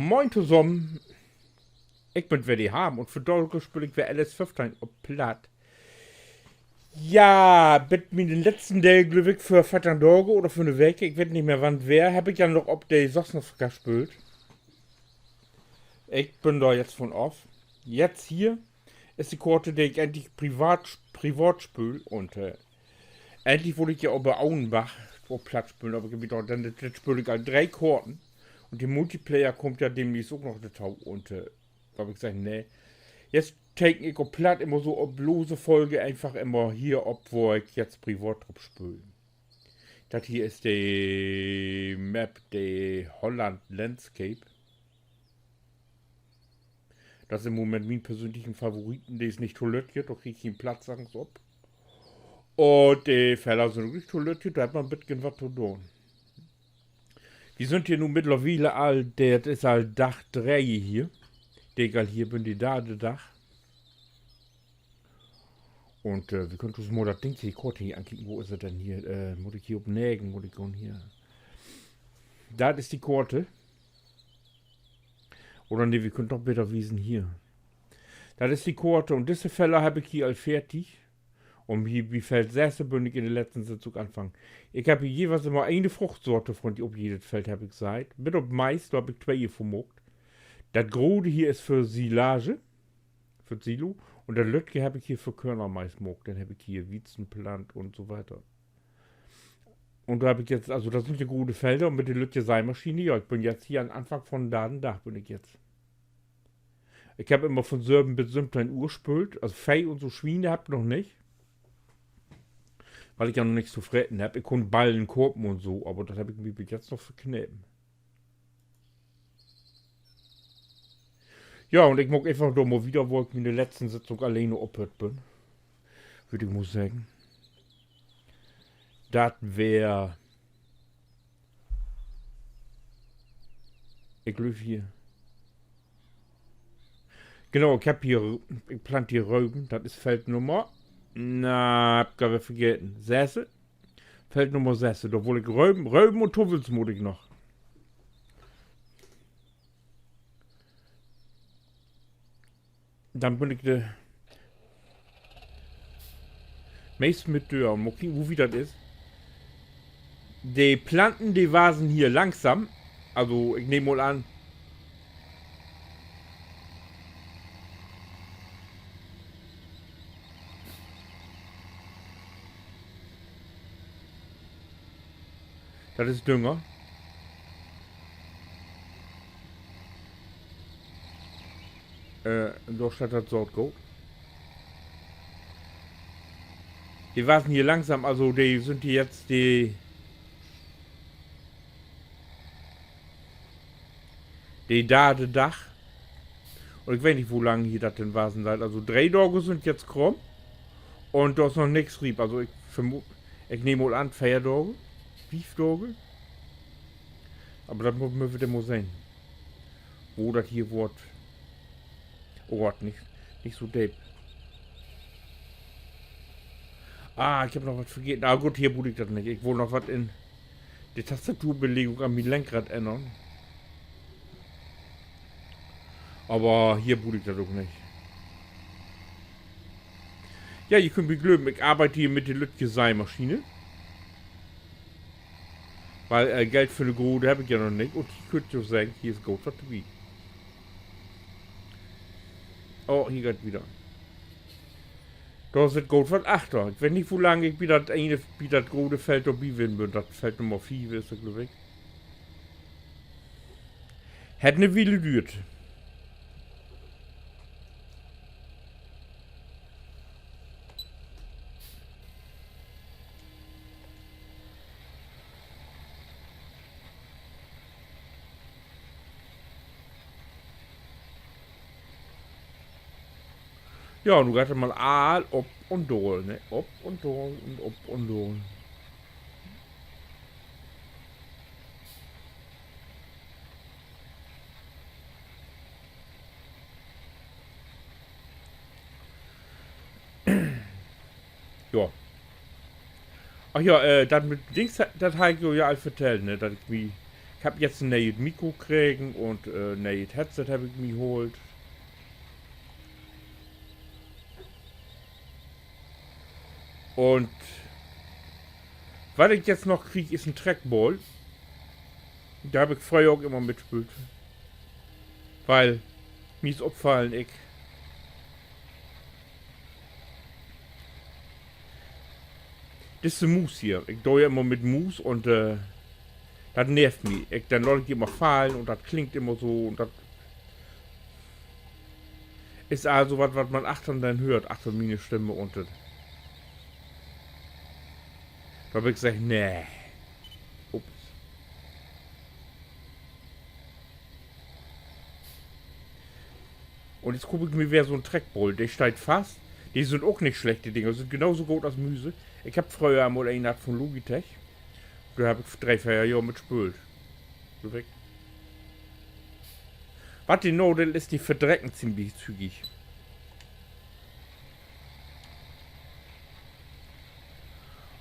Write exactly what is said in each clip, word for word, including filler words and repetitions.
Moin tosamen. Ik bün weer de Harm un vandaag speel ik weer L S föffteihn op Platt. Ja, bit mien letzten Deel, glööv ik, vör veerteihn Daag oder vör 'ne Week, ik weet nich mehr, wann 't weer, heff ik ja noch op de Sosnowka spöölt. Ik bün dor jetzt von af. Jetzt hier is de Koort, de ik endlich privat, privat spööl un, äh, Egentlich wull ik ja op de Auenbach op Platt spölen, aver ik heff mi dacht, denn, denn spööl ik al dree Koorten. Un de Multiplayer kummt ja demnächst ok noch dorto. Un, äh, dor heff ik seggt, nee. Jetzt teken ik op Platt immer so op lose Folge eenfach immer hier op, wo ik jetzt privat drop spööl. Dat hier is de Map, de Holland Landscape. Dat is in'n Moment mien persönlichen Favoriten, de is nich to lütt, dor krieg ik keen Platz egens op. Un de Feller sünd ok nich to lütt, dor hett man en beten wat to doon. Wi sünd hier nu mittlerwiel al, dat is al Dag dree hier, de ik al hier bün, de darde Dag. Un, äh, wi köönt uns mal dat Ding hier, de Koort hier ankieken. Wo is dat denn hier? Äh, mutt ik hier op negen, mutt ik gahn hier. Dat is de Koort. Oder nee, wi köönt noch beter wiesen hier. Dat is de Koort un disse Feller heff ik hier al fertig. Un hier bi Feld söss bün ik in de letzten Sitzung anfangen. Ik heff hier jeweils immer ene Fruchtsoort von, de op jedet Feld heff ik seiht. Bit op Mais, dor heff ik twee von maakt. Dat Grote hier is för Silage, för Silo. Un dat Lüttje heff ik hier för Körnermais maakt. Denn heff ik hier Wiezen plant un so weiter. Un dor heff ik jetzt, also dat sünd ja grote Felder un mit de lüttje Seimaschine, ja, ik bün jetzt hier an'n Anfang von darden Dag bün ik jetzt. Ik heff immer von söven bit söventeihn Uhr spöölt, also Veeh un so, Swiene heff ik noch nich. Wiel ik ja noch nix to freten heff. Ik kunn Ballen kopen un so, aver dat heff ik mi bit jetzt noch verknepen. Ja, un ik maak eenfach dor mal wieder, wo ik in de letzten Sitzung alleen ophöört bün. Wöör ik mal seggen. Dat weer, ik glööv hier. Genau, ik heff hier, ik plant hier Röven, dat is Feld Nummer, na, heff ik al weer vergeten. Sesse. Feld Nummer sesse, dor wull ik Röven, Röven un Tuffels mutt ik noch. Denn bün ik de meest mit dör. Mal kieken, wo wiet dat is. De Planten, de wassen hier langsam. Also, ik nehm mal an, dat is Dünger. Äh, dor steiht dat Saatgoot. De wassen hier langsam, also de sünd hier jetzt de, de darde Dag. Un ik weet nich, wo lang hier dat denn wassen deit. Also dree Daag sünd jetzt krumm. Un dor is noch nix riep. Also ik vermo-, ik nehm mal an, veer Daag, fief Daag. Aver dat mo-, mööt wi denn mal sehn, wo dat hier word. Oh Gott, nich, nich so deep. Ah, ik heff noch wat vergeten. Ah, goot, hier bruuk ik dat nich. Ik wull noch wat in de Tastaturbelegung an mien Lenkrad ännern. Aver hier bruuk ik dat ok nich. Ja, ji köönt mi glöven, ik arbeid hier mit de lüttje Seimaschine. Wiel, äh, Geld för de grote heff ik ja noch nich. Un ji köönt jo seggen, hier is goot wat bi. Oh, hier geiht wieder. Dor sitt goot wat achter. Ik weet nich, wo lang ik bi dat ene, bi dat grote Feld dorbi ween bün. Dat Feld Nummer fief is dat, glööv ik. Hett 'ne Wiel düert. Ja, nu geiht dat mal all op un daal, ne? Op un daal un op un daal. Ja. Ach ja, äh, dat mit Dings, dat harr ik jo ja al vertellt, ne, dat ik mi Ik hebb jetzt en nee'et Mikro kregen un, äh, nee'et Headset hebb ik mi haalt. Un wat ik jetzt noch krieg, is en Trackball. Dor hebb ik fröher ok immer mit speelt. Wiel, mi is opfallen, ik, disse Muus hier, ik do ja immer mit Muus un, äh, dat nervt mi. Ik, denn laat ik de immer fallen un dat klingt immer so un dat is also wat, wat man achtern denn höört, achter miene Stimme un dat. Dor hebb ik seggt, nee. Ups. Un jetzt koop ik mi weer so'n Trackball. De steiht fast. De sünd ok nich slecht, de Dinger. Sünd genau so goot as Müse. Ik hebb fröher mal een hatt von Logitech. Dor hebb ik dree, veer Johr mit speelt. So weg. Wat de Nadeel is, de verdrecken ziemlich zügig.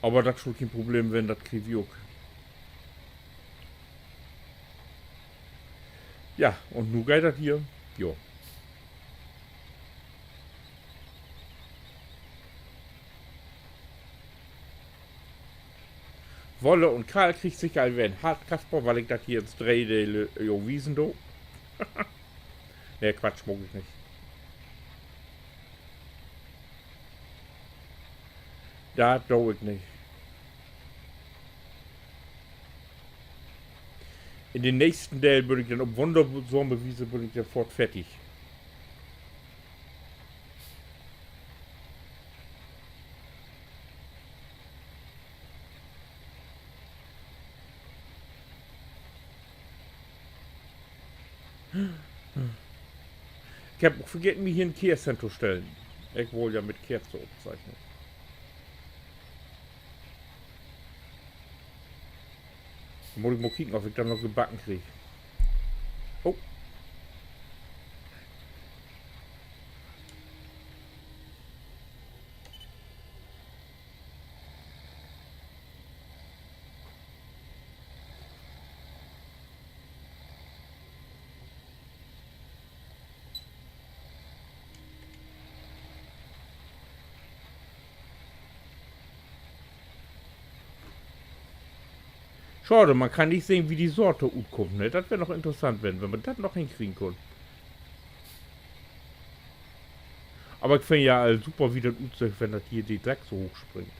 Aver dat schull keen Problem ween, dat krieg wi ok. Ja, un nu geiht dat hier. Jo. Wolle un Karl kriggt seker al weer en Hart, Kasper, wiel ik dat hier in dree Dele, äh, jo, wiesen do. Nee, Quatsch, maak ik nich. Dat do ik nich. In den nächsten Deel bün ik denn op wundersame Wiese bün ik denn foort fertig. Ik heff ok vergeten, mi hier en Keerz hentostellen. Ik wull ja mit Keerze opzeichnen. Denn mutt ik mal kieken, of ik dat noch gebacken krieg. Oh. Schaad, man kann nich sehn, wo de Saat utkummt, ne? Dat weer noch interessant ween, wenn man dat noch henkriegen kunn. Aver ik finn ja al super, wo dat utsüht, wenn dat hier de Dreck so hooch springt.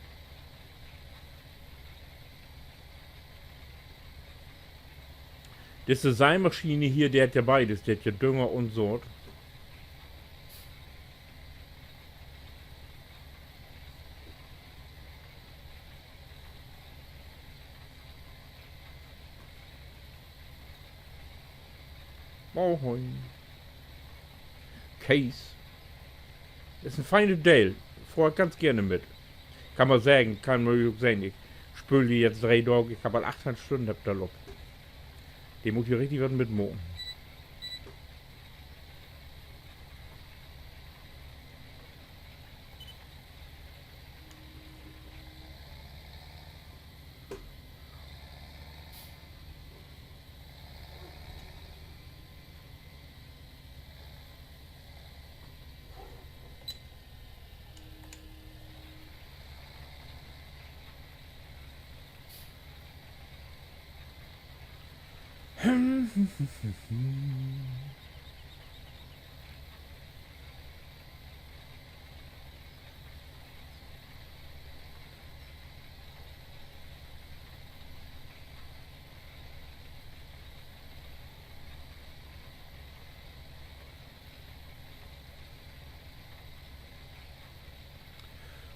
Disse Seimaschien hier, de hett ja beides. De hett ja Dünger un Saat. Moin. Kees. Is en feinet Deel. Fohr ik ganz geern mit. Kann man seggen, kann man ok sehn, ik speel hier jetzt dree Daag, ik heff al achtteihn Stünnen heff ik dor op. De mutt hier richtig wat mitmaken.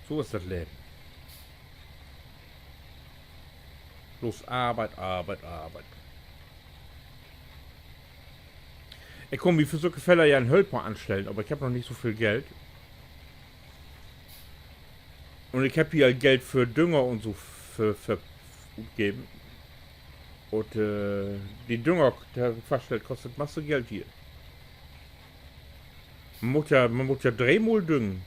So is dat Leven. Bloots Arbeit, Arbeit, Arbeit. Ik kunn mi för sülke Feller ja en Hölper anstellen, aver ik heff noch nich so veel Geld. Un ik heff hier al Geld för Dünger un so för, för utgeven. Un, äh, de Dünger, de heff ik faststellt, kost dat Masse Geld hier. Man mutt ja, man mutt ja dreemal düngen.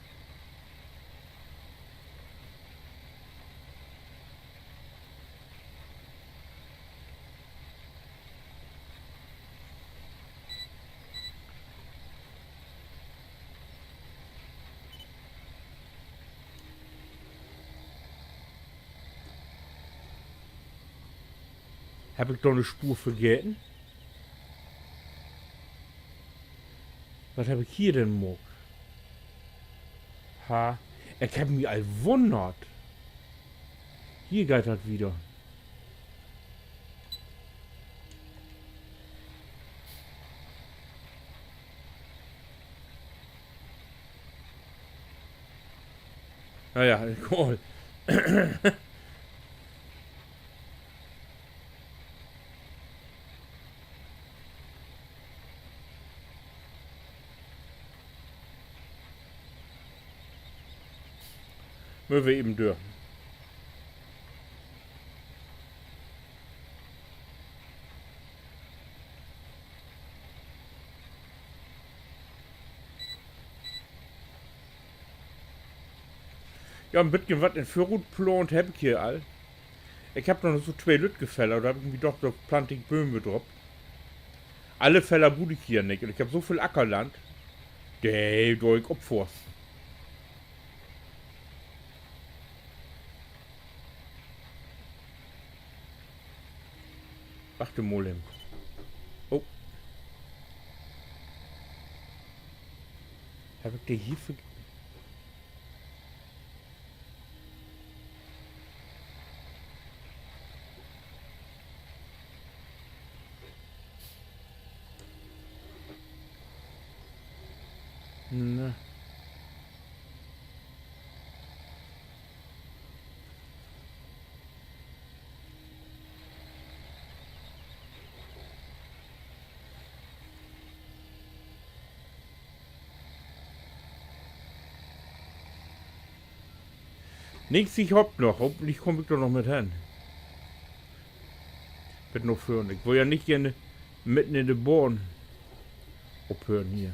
Hebb ik dor 'ne Spoor vergeten? Wat hebb ik hier denn maakt? Ha, ik hebb mi al wunnert. Hier geiht dat wieder. Na ja, egal. Mööt wi even dör. Ja, en beten wat in Vörrut plaant hebb ik hier al. Ik hebb noch so twee lüttke Feller, dor hebb ik mi docht, dor plant ik Bööm drop. Alle Feller bruuk ik hier nich. Un ik hebb so veel Ackerland. De, dor ik opforsten. Wacht mal even. Oh. Hebb ik de hier ver- Ne. Nix, ik hoop noch. Hopentlich kaam ik dor noch mit hen. Bit na vörn. Ik will ja nich geern mitten in de Bahn ophören hier.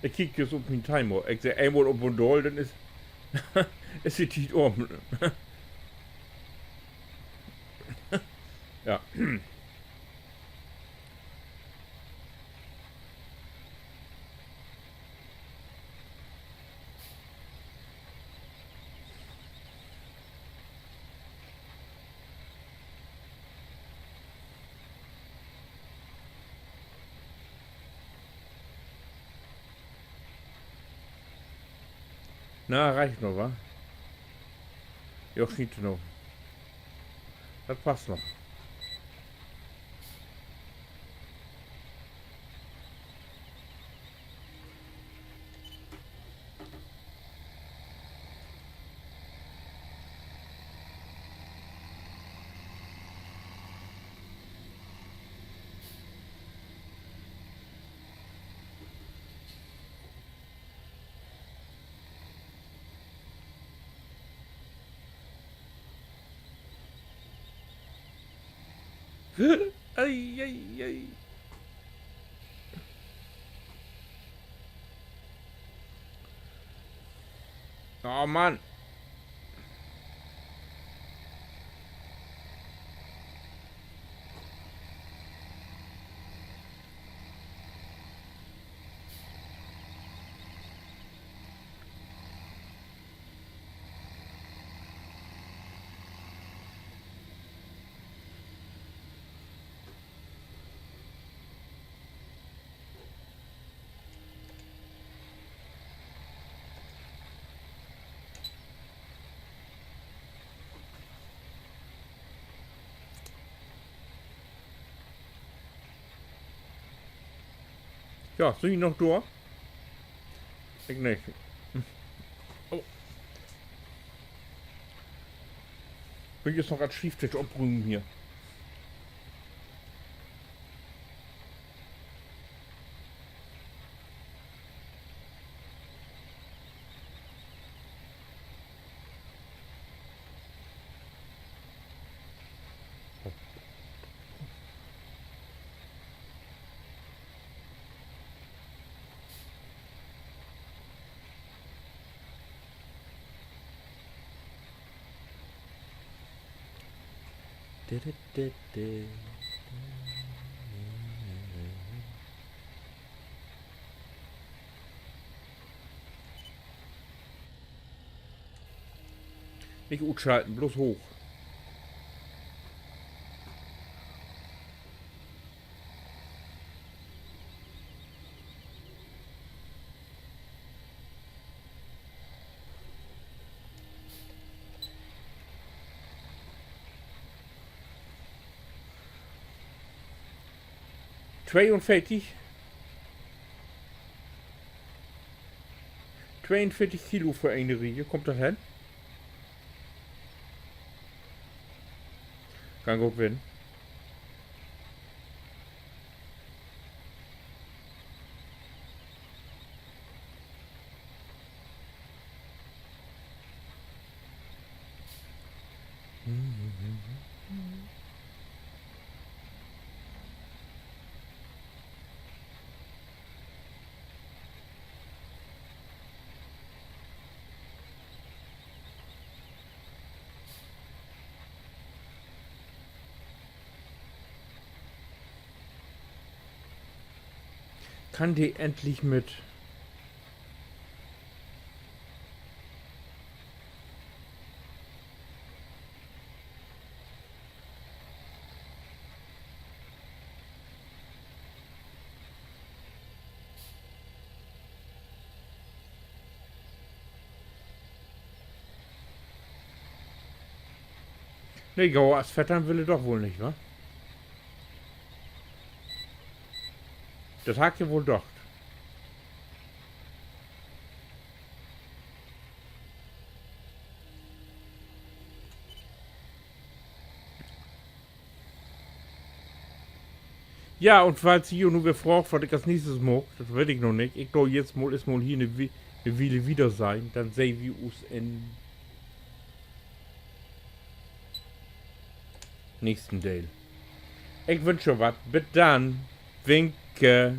Ik kiek jüst op mien Timer. Ik segg, eenmal op un daal, denn is, is de Tiet üm. Ja. Na, reckt noch, wa? Jo, schiet noch. Dat passt noch. Ei, ei, ei. Oh Mann. Ja, sünd ji noch dor? Ik nich. Oh. Bün jüst noch an't Schrievdisch oprümen hier. Nich utschalten, bloots hooch. Tweeunveertig. Tweeunveertig Kilo för ene Riege. Kummt dat hen? Kann goot wesen. Kann de endlich mit? Nee, gauer as veerteihn will he doch woll nich, wa? Dat harr ik ja woll dacht. Ja, un falls ji jo nu weer fraagt, wat ik as neegstes maak, dat weet ik noch nich. Ik do jetzt mal eerstmal hier 'ne Wi-, 'ne Wiele wieder sehn, denn sehn wi us in neegsten Deel. Ik wünsch jo wat. Bit dann. Winke.